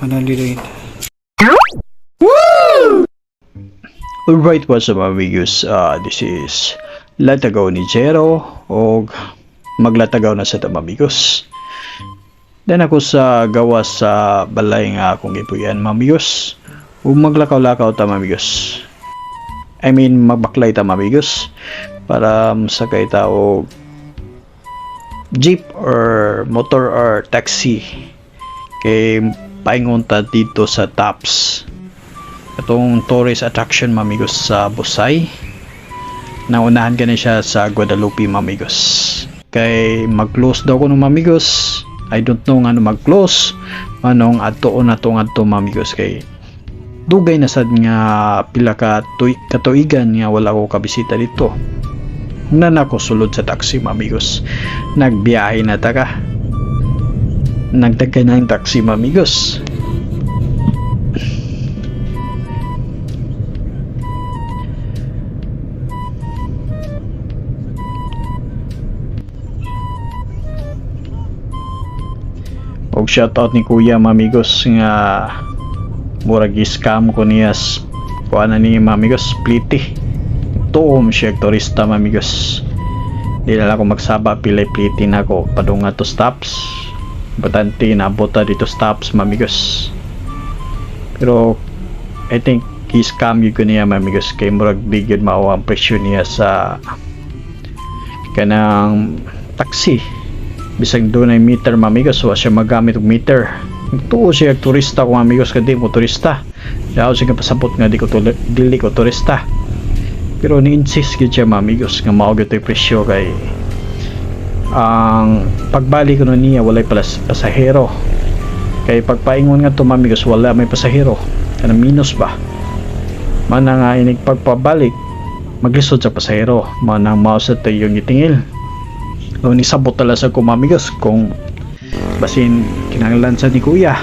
108. Alright, what's up, amigos? This is Latagaw ni Jero o maglatagaw na sa tama, amigos. Then ako sa gawas sa balay nga akong gipuy-an, mga amigos. Ug maglakaw-lakaw ta, mga amigos. I mean, magbaklay ta, mga amigos, para sakay ta og jeep or motor or taxi kay paingon ta dito sa Tops, itong tourist attraction, mga amigos, sa Busay. Naunahan ka na siya sa Guadalupe, mga amigos, kay mag-close daw ko ng, mga amigos. I don't know nga ano mag-close anong adto na to ngadto, mga amigos, kay dugay na sad nga pila ka katuigan nga wala ko kabisita dito na. Nako sulod sa taxi, mga amigos. Nagbiyahe na ta ka, nagdagkay na yung taxi, mga amigos. Og shoutout ni kuya, mga amigos, nga murag scam ko niya kuha na ni, mga amigos, spliti tuom siya turista, mga amigos. Di na lang ako magsaba pilay pliti na ako padunga to stops. Importante naabot ta dito stops, mga amigos. Pero I think i-scam yun ko niya, mga amigos, kay murag di gyud mao ang presyo niya sa kanang taxi bisag doon ay meter, mga amigos. Wa siya magamit og meter. Tuo siya turista ko, mga amigos, kay di mo turista. Daw siya pasabot nga di ko dili ko turista, pero ni-insist gyud siya, mga amigos, nga mao gyud to'y presyo kay ang pagbalik ko niya walay pasahero, kay pagpaingon nga to, mga amigos, wala may pasahero, kanang minus ba man na nga inig pagpabalik maglisod sa pasahero man ang mao sa tayo yung gitingil. O nisabot tala sa ko, mga amigos, kung basin kinahanglan sa ni kuya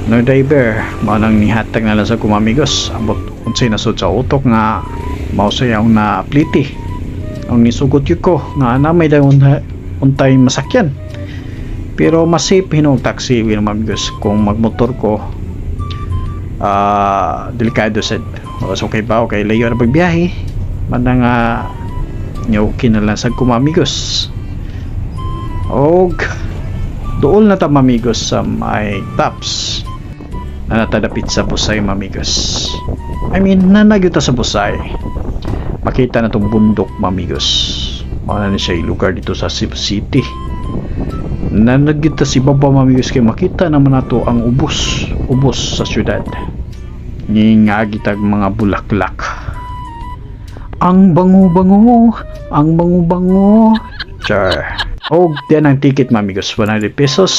no driver mao nang nihatag na lang sa ko, mga amigos. Ambot unsay nasud sa utok nga mao sa ang na pliti ang nisugot yun ko nga na may dayon untay masakyan, pero mas safe hinuong taxi yun, mga amigos. Kung magmotor ko, delikado sad. So okay ba, okay layo na pagbiyahe man na nga nya okay na lang sa ko, mga amigos. Og dool na ta, mga amigos, sa may Tops na natadapit sa Busay, mga amigos. I mean, nanagyo ta sa Busay, makita na tong bundok, mga amigos. Mao na ni siya yung lugar dito sa Cebu City. Nanagyo ta si baba, mga amigos, kay makita naman nato ang ubos ubos sa syudad. Ngingagi tag mga bulaklak. Ang bango-bango, ang bango-bango. Char. Og diyan ang ticket, mga amigos, 100 pesos.